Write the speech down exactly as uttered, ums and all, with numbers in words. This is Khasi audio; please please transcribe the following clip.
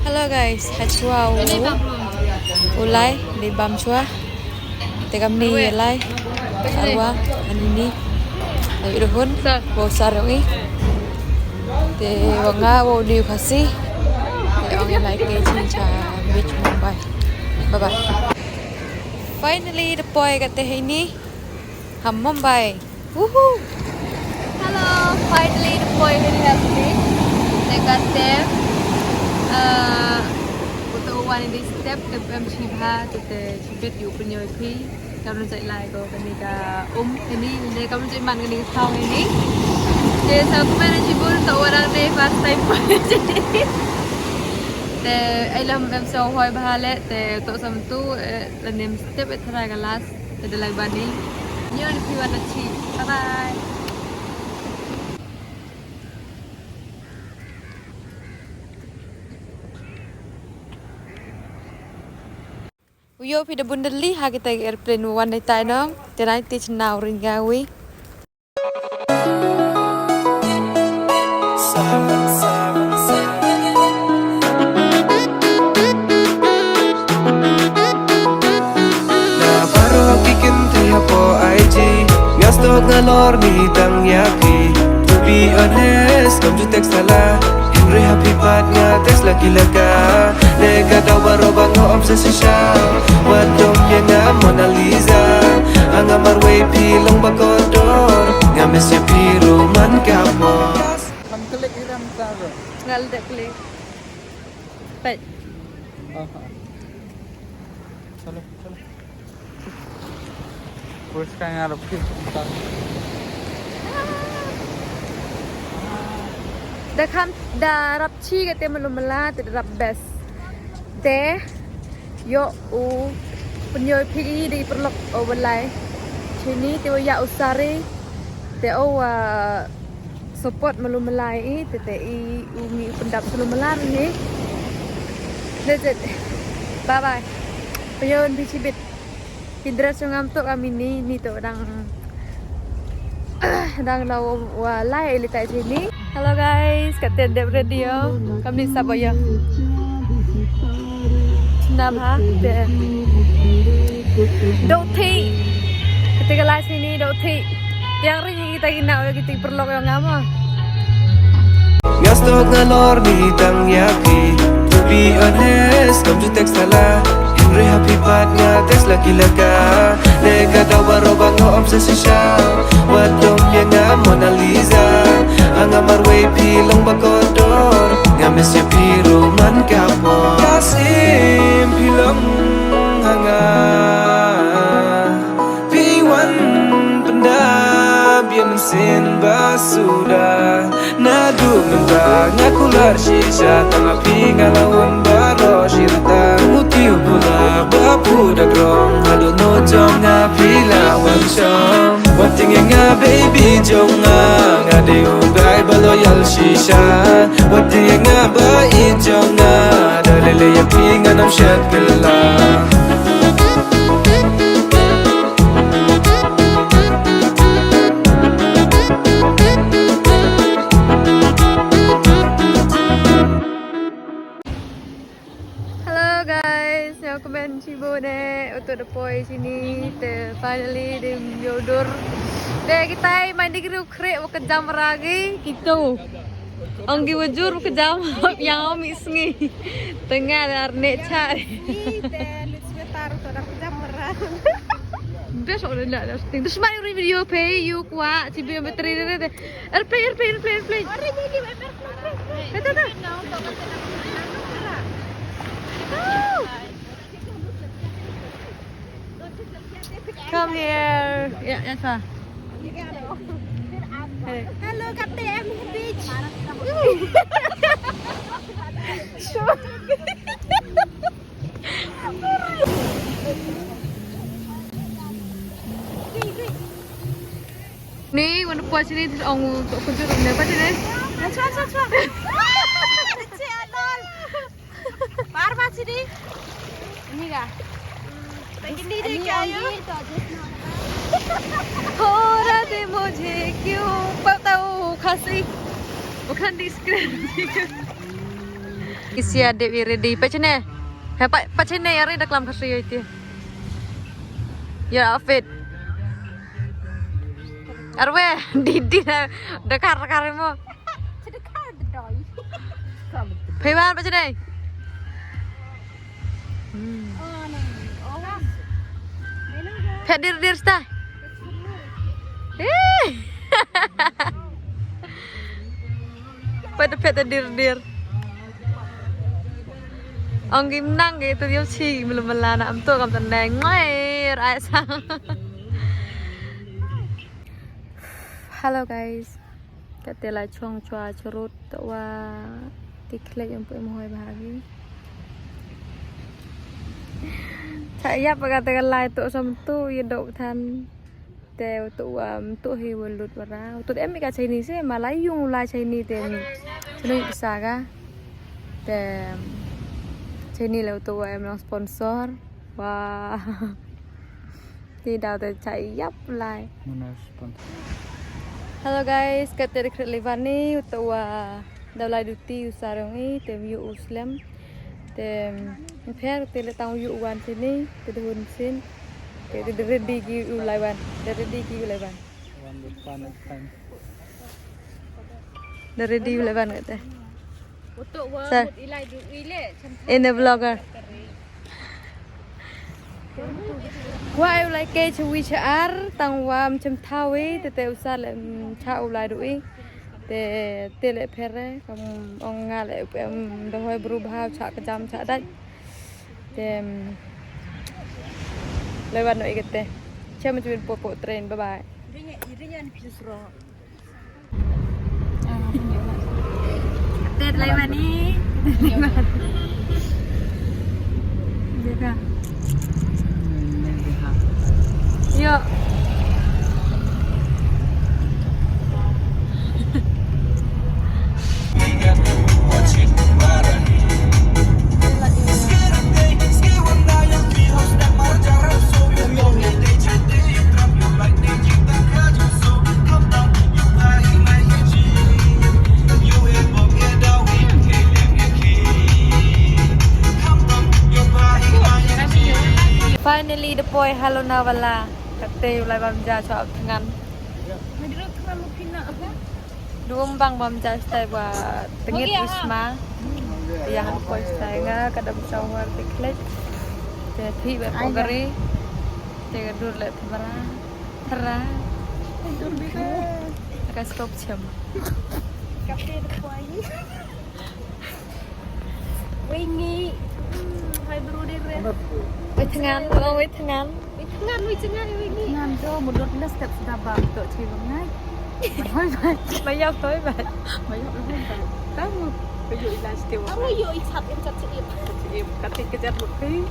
Hello guys, ha chwa u, u lai, dei bam chwa. Te kam ni lai, arwa, ani ni. Ayu ruhun, wow sar yong i. Te wa nga, wow ni u Khasi. Te ong i lai ke chin cha beach Mumbai. Bye bye. Finally, da poi kate heini ha Mumbai. Woohoo! Hello, finally da poi heini ha Mumbai. Te kate, uh, uto u wan i dei step, te em shi bha, te te shibit yu pynyoh phi. Kam jai lai ko kani ka um, kani ne kam jai man kani ka thong ini. Te sa kumne shibun to warang ne first time poi. Te ai lam em so hoi bha le, te to sam tu, eh, la nem step e thara ka last. Te da lai bani. Nyo ni phi wan na chi. Bye bye. U ïoh phi da bun da li ha kita ki airplane wan dei tai nong. Te nai te chna u ring ga wi. Na baroh ki kynthei hapoh I G, nga sdok nga lor ni tang ïa phi. To be honest, kam ju text la, hynrei ha phi pat nga text la ki la ka. Ne ka daw baroh ba nga obsess shisha. Wat dom ïa nga Mona Lisa. Nga marwei phi long ba kordor. Nga miss ïa phi ruh man ka por. Kan klik iram taro. Ngal de klik. Peit. Aha. Chalo, chalo. First time nga rap ki. Da kham da rap chi kate malu mala te da rap best. Te ïoh u pynïoh phi i dei paralok o walai. Chini te wa ïa u sari te o wa support malu mala i te te i u ngi u pyndap malu mala ni. That's it. Bye bye. Pynïoh phi chibit. Ki dress jong ngam to kami ni, ni to dang, dang na wa lai li tai chini. Hello guys, kate dep ready ïo. Kam ni sabo ïo. Nam ha te. Dok thi. Kate ka lai chini dok thi. Yang ring kita kina ïo kita paralok ïo ngam. Nga sdok nga lor ni tang ïa phi. To be honest, kam ju text la. Hynrei ha phi pat nga text la ki la ka. Ne ka daw baroh ba nga obsess shisha. Wat dom ïa nga Mona Lisa. Nga marwei phi long ba kordor. Nga miss ïa phi ruh man ka por. Ka sim phi long ha nga. Phi wan pyndap ïa mynsiem ba suda. Naduh mynta nga kular shisha tang ha phi nga la wan baroh shi rta. Mutio pula ba pu da grong haduh no jong nga phi la wan shong. Wat tieng ïa nga baby jong nga, nga dei u guy ba loyal shisha. Wat tieng ïa nga ba i jong nga, da lei lei ïa phi ngan ym shet phi la. Hello guys, ïa kmen chibun eh, uto da poi chini te finally dim ïoh dur. Te kitai mai di gru kre wa ka jam ragi kito. Ong ki wajur ka jam ïa mi sngi. Tengah dar ne cha. Sngi te lut sweater to da ka jam ragi. Bes ong da da sting. Terus mai uri video pe yu kwa chibi battery re te. Airplane, airplane, airplane, airplane. Are ni ni airplane. Tata. Come here. Ya, ya sa. Hey. Hello, K T M Beach. Ni, wan poi sini, ong to kujur ne poi sini. Chua, chua, chua. Parva sini. Ini ga. Ini dia kya yo? Thora de mujhe kyun pata ho Khasi. Bukan di screen. Ki sia dep i ready. Peit shane. He, peit, peit shane, are da klam Khasi ïa iti. Your outfit. Arwe, di, di na, da kar, da kar mo. Peit wan, peit shane. Hmm. Peit dir, dir sta. Eh. Peit, peit dir, dir. Ong kim nang ke tu, ïoh shi melu melana am tu kam teneng. Ngai, rai sang. Hello guys. Kate la chong chwa churut, te wa ti khlek em pu em hoi bha ki. Cha ïap kate ka lai tu sam tu ye dok than. Te tu wa, tu hi wa lut wa ra. Tu em ka Chinese se, ma lai yung lai Chinese te. Chinese pisa ka. Te Chinese le tu wa em long sponsor. Wa. Ti daw te cha ïap lai. Mana sponsor. Hello guys, kate de kret levan ni, uta wa daw lai duty u sarong i, te yu u slem. Te pher te le tang yu wan sini, te dehun sin. Te de ready ki u lai wan, de ready ki u lai wan. Wan depan depan. De ready u lai wan kate. Utuk wa Sir. Mut ilai du ile. In a vlogger. Wa ai u lai ke chwi char tang wa mchem thawi te te usa le cha u lai du i. Te te le phere kam ong nga le em da hoi bru bha cha ka jam cha dai. Te le wan no i kate. Chem chwin po po train, bye bye. Tet lai mani. Deka. Yo. Finally, the boy, hello na wala. Kate u lai bam ja chwa thngan. Dum bang bam ja stai wa tengit wisma. Ya han poi stai nga kadam sawar te khlek. Te thi wa pogari. Te ka dur le thmara. Thra. Ka stop chem. Kape de poi. Wei ngi. Hai bru de re. Wei thngan, oh, wei thngan. Wei thngan, wei thngan, wei ngi. Ngan do mudot le step sudah bam to chi lo ngai. Hoi bai. Mayap hoi bai. Mayap hoi bai. Tamu. Kayu ila step. Tamu yo i chap em chap chap em. Chap em. Kate kejar mukti.